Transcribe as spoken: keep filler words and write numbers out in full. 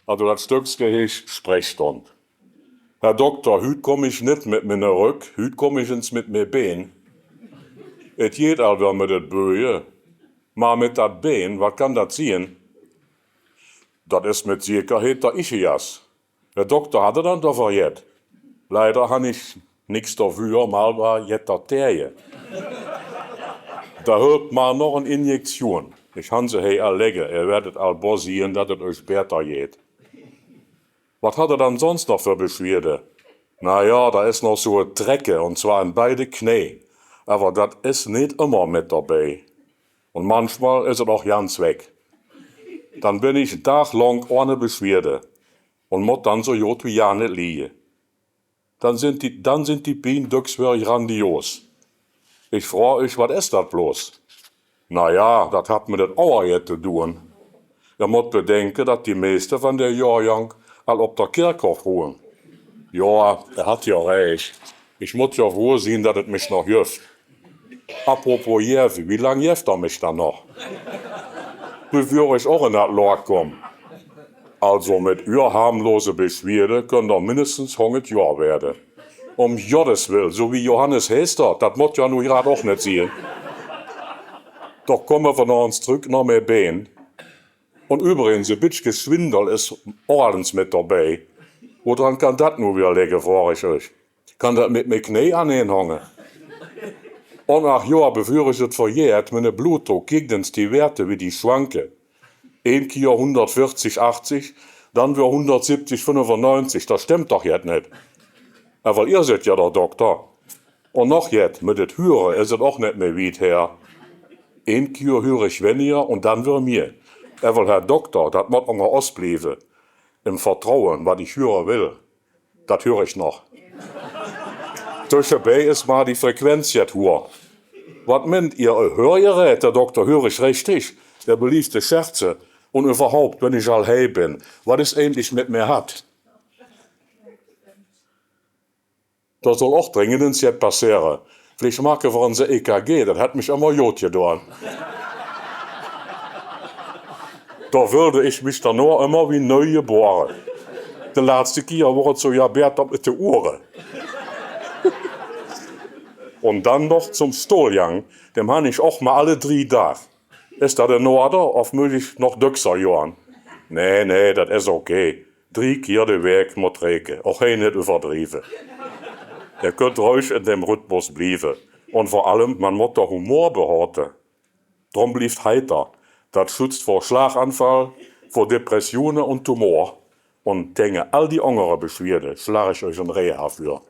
Also dat Stöckske heescht Sprechstond. Herr Dokter, hüüt komm ich nit mit minne Röck, hüüt komm ich ens mit mien Been. Et jeit al weer mit et Böje, mer mit dat Been, wat kann dat sien? Dat es mit Sekerheit der Ischias. Herr Dokter, hat er dann doa verjett? Leider han ich nix dovör, mer wat jett der Täje. Doa hölp mer noch en Injektion. Ich han se hei al legge, ehr werdet al bol sien, dat et üch bäter jeit. Wat hat er dann sons noch för Beschwierde? Na ja, doa es noch su e Trecke, un zwar en beide Knee. Ävver dat es nit immer mit dobei. Un manchmal es et och janz weg. Dann ben ich en Dag lang ohne Beschwierde un mott dann su god wie jar nit lieje. Dann sind die, dann sind die Pien döcks wirklich grandios. Ich froag üch, wat es dat bloß? Na ja, dat hat mit et Auer jet to dun. Ehr mott bedenke, dat die meiste von der Johrjang al op der Kirchhoff ruhe. Jo, ehr hat jo recht. Ich mott jo froh sien, dat et mich noch jeft. Apropos jeve, wie lang jeft er mich dann noch? Bevör ich och en dat Loor komm. Also mit üür harmlose Beschwierde könnt er mindestens hungert Johr werde. Um Joddes Will, su wie Johannes heescht er, dat mott jo nu grad och nit sien. Doch kumme mer noch ens trück no mien Been. Un übrigens, e bitschke Schwindel es och al ens mit dobei. Wodran kann dat nu weer legge, froag ich üch? Kann dat mit mien Knee aneen hange? Un ach jo, bevör ich et verjät, minne Blutdruck, kiekt ens die Werte, wie die schwanke. Een Kier hundertvierzig achtzig, dann weer hundertsibbzig fünfunneunzig, dat stemmp doch jet nit. Ävver ehr sid jo der Dokter. Un noch jet, mit et Hüre es et och nit mih wied her. Een Kier hür ich wenniger un dann weer mih. Ävver Herr Dokter, dat mott unger os blieve. Im Vertraue, wat ich hüre will. Dat hür ich noch. Töschebei es mer die Frequenz jet huer. Wat meint ehr, e Hürgerät, Herr Dokter, hür ich richtig? Ehr beliebte Scherze. Un üvverhaup, wenn ich al hei ben, wat es eigentlich mit mie hat? Doa soll och dringend ens jet passeere. Villeich make mer ens e E K G, dat hat mich immer god jedoa. Doa föhl ich mich dann och immer wie neu jeboare. De latste Kier wor et su, jo, bät op de Uhre. Un dann noch zom Stohljang, dem han ich och mer alle drie Dag. Es dat en Order of muss ich noch döckser joan? Nee, nee, dat es okay. Drie Kier de Wäak mott reke, och hei nit üvverdrieve. Ehr könnt ruhig en dem Rhythmus blieve. Un vör allem, mer mott der Humor behote. Drum blievt heiter. Dat schützt vör Schlaganfall, vör Depressione un Tumor. Un gäge all die angere Beschwierde schlag ich üch en Reha vör.